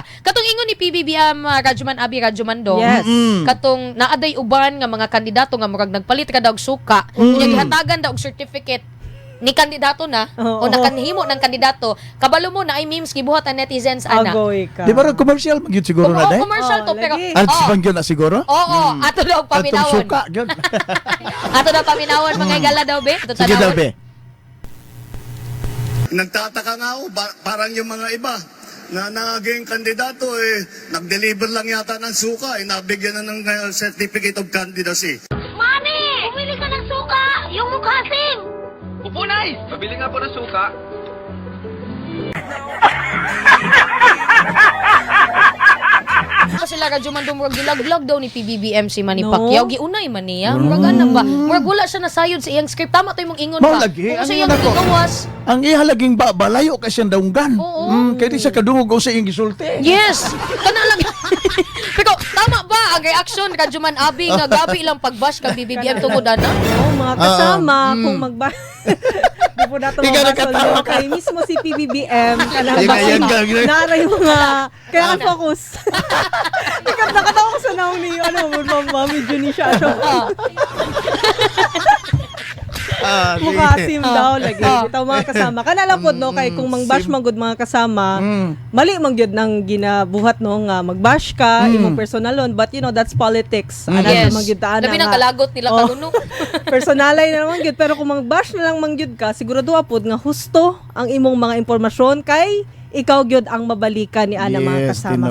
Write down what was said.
Katong ingon ni PBBM, Radyoman Abi, Radyoman Dong. Katong naaday uban nga mga kandidato nga murag nagpalit ra daw og suka, unya gihatagan daw og certificate ni kandidato na o nakanhimo ng kandidato. Kabalo mo na ay memes gibuhat ang netizens ana. Agoy ka. Di ba rin commercial man gyud siguro na Oo, day? commercial Oo, to pero lagi. Ads oo. man gyud na siguro? Oo, ato daw Atong paminawon. suka gyud. Ato daw paminawon, mga higala daw be. Ato Sige daw tanawon. be. Nagtataka nga ako, parang yung mga iba na naging kandidato, eh, nag-deliver lang yata ng suka, eh, nabigyan na ng certificate of candidacy. Mami! Bumili ka ng suka! Yung mukhasim! Upo, Nay! Pabili nga po ng suka. Pa sila Radyo Mandong, murag gilaglag daw ni PBBM si Manny No. Pacquiao. Giunay man niya. Murag ana ba? Murag wala siya nasayod sa iyang script. Tama to imong ingon Mao ba? lagi, Kung ang sa iyang ingon ako. gigawas. Ang ihalaging ba balayo kay siyang daunggan. Oo. Kay di siya kadungog sa iyang gisulti. Yes. Kana lang. Pero tama ba ang reaction Radyo Man Abi nga gabi ilang pagbash kang BBM tungod ana? Oo, mga kasama, kung magba... Di po nato Ikaw mabasol nakatawa no? ka. Kay mismo si PBBM. Kanang Ikaw, yan ka, yan. Nara yung mga... Kailangan focus. Ikaw, nakatawa ko sa naong ni, ano, Mami Junisha. Ah, sige. Mukha sim daw lagi. Bitaw, mga kasama. Kana lang pod no, kay kung mangbash man gud, mga kasama, mali man gyud nang ginabuhat no nga magbash ka imong personalon, but you know that's politics. Ana man gyud ta ana Labi nang nga. kalagot nila Oh. kaguno. Personalay na naman gyud, pero kung magbash na lang man gyud ka, sigurado apod nga husto ang imong mga impormasyon kay ikaw gyud ang mabalikan ni ana, mga Yes, kasama. tinuod.